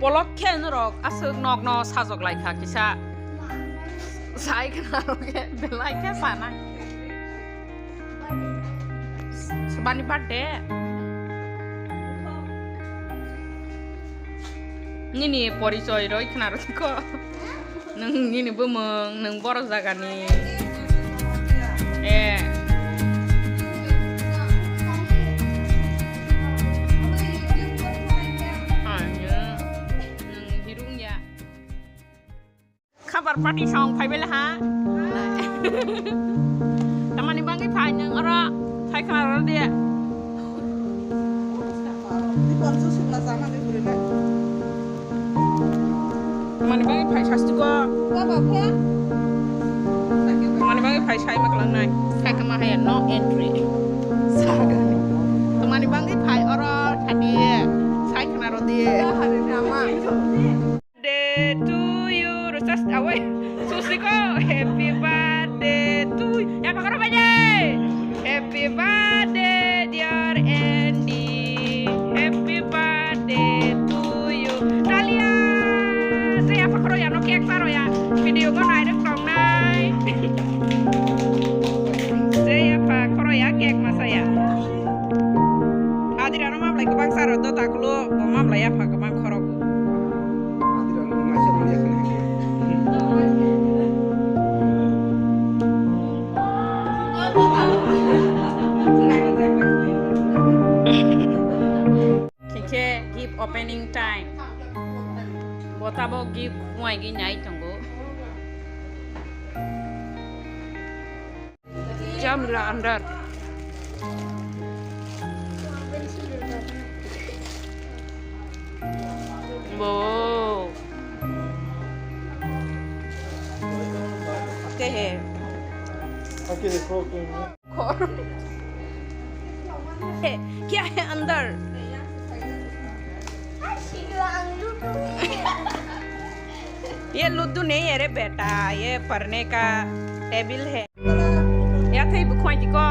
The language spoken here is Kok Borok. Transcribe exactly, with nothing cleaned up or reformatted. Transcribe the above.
Bolok khe norok aswk nokno sajok lai kha kisa. Sai khna rok khe belai khe sana. Bani birthday. Nini porichoi roi khna rok kho. Nwng nini bumung, nwng borok jagani. Eh. Ano, nwng hirung ya. Khabar party song phai bela ha. Tamani bangwi phai nwng oro phai khna rw de. Tamani bangwi phai sasti ko. Tamani bangwi phai sai ma kwlang nai. Sai kama haya no entry. Tamani bangwi phai oro sadi sai khna rw de. Birthday to you, Rosas, awai, Susiko, happy birthday to you. Ya, pakaro baje. Happy birthday, dear Andy. Happy birthday to you. Talia. Saya pakaro ya, no cake paro ya. Video ko nai rek tong nai. Saya pakaro ya, cake masa ya. Adira no mablai kebang saro do taklo, bo mablai ya pakaro. Khe gift opening time. Bo tabok gift uaigwi nai tongo. Jam la andar. Bo. Te he. Oke, देखो, ओके। क्या है अंदर? ये लूडो नहीं है रे बेटा, ये पढ़ने का टेबल है। Ya thei bukhwai tiko.